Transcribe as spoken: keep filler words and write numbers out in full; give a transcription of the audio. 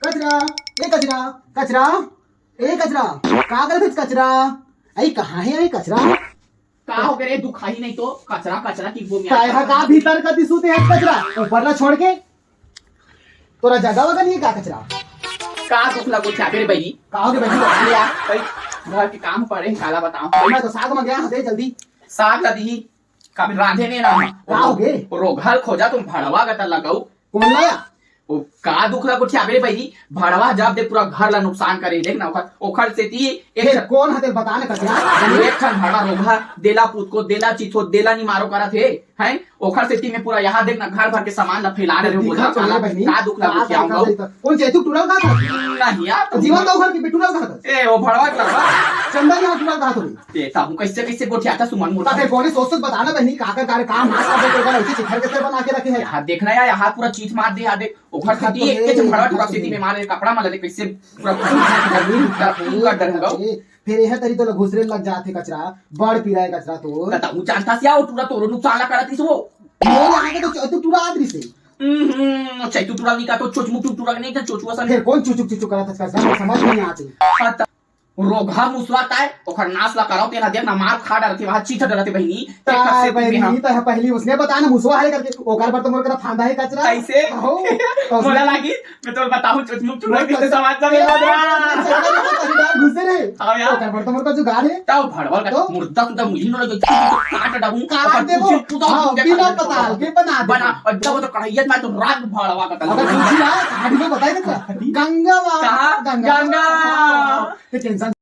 कचरा, ए कचरा, कचरा, ए कचरा, का करत हस कचरा? अई कहाँ हे अई कचरा? का हो गे रे, दुखाही नहीं तो कचरा कचरा की बोल। काय हा का भीतर का दिसू ते हे कचरा, ऊपर ला छोड़ के? तोला जगह वगह नहीं हे का कचरा? का दुख ला गोठियाबे रे बहिनी? का हो गे बहिनी? ले आ, भाई, घर के काम पड़े, काला बताओ। मैं तो साग मंगाया हूँ, दे जल्दी। साग ला दिही, का रांधे नहीं ना। का हो गे? रोगहा ल खोजा तुम भड़वा गता लगाऊ। कोन लाया? ओ, का दुख ला गोठियाबे रे बहिनी, भड़वा जब दे पूरा घर ला नुकसान करे, देख ना ओखर, ओखर सेती एक फेर ठन कोन हते बता ना कचरा? एक ठन भड़वा रोगहा, देला पुतको, देला चिथो, देला निमारो करत हे, हैं? ओखर सेती में पूरा यहाँ देख ना घर भर के सामान ला फैला रहे हो, दिखा बोला तो काला, बहिनी, का दुख ला का गोठियाऊं का गऊ? का कोन चैतू टूरा का था? नहीं यार, तो जीवन तो घर की टूरा का था। ए, ओ भड़वा का। चंदा यहाँ टूरा का था। ए, ताहू कैसे, कैसे गोठियाता सुमन मोटा? ताते कोने सोच सोच बताना बहिनी, का का कार्य काम हाथ का तो ऐसे चिखर के से बना के रखे हैं। यहाँ देखना यार, यहाँ पूरा चीज मार दे, यहाँ देख। ओखर से हाँ, ती तो एक के ये झगड़ा टूरा से ती में मारे कपड़ा में लगे, कैसे पूरा टूरा टूरा कर डर होगा। ए, फिर यह तरी तो घुसरे लग जाते कचरा, बड़ पीरा है कचरा तो। ताहू जानता सिया, वो टूरा तोरो नुकसान ला करत इस वो। वो यहाँ के तो चैतू टूरा आदरी से। हम्म, चैतू टूरा नहीं का तो चोचमुटू टूरा नहीं का चोचुआ सा। फिर कोन चुचुक चुचुक करत है कचरा, समझ नहीं आती। हाँ, त-, रोगहा मुसवा ताय, ओखर नाश ला कराओ, तेला देख ना, मार खा डरते, वहाँ चीथ डरते बहिनी, ते कब से ताय बहिनी, में हम। तो है पहली उसने बताया ना, मुसवा है करके, ओकर बर तो मोर करा फांदा है कचरा। कैसे? हो, तो मोला उसने लागी, मैं तो बताऊँ, चुचमुक चुनर कैसे समाज में बोल रहा। घुसे रहे। हाँ यार। ओकर बर तो मोर का जुगाड़ है। तब भड़वा का तो? मुर्दा सुद्धा मुझे न लगे, काट डालूं, काट ओकर देबो। कुछ कुछ हाँ, कुछ बिना काट पताल के बना दे। बना, और जब वो तो कढ़ैया में तो राग भड़वा का तल। अगर पूछी ना, कहानी में बताई ना, गंगा माँ, कहाँ? गंगा। गंगा। हाँ, तो टेंशन।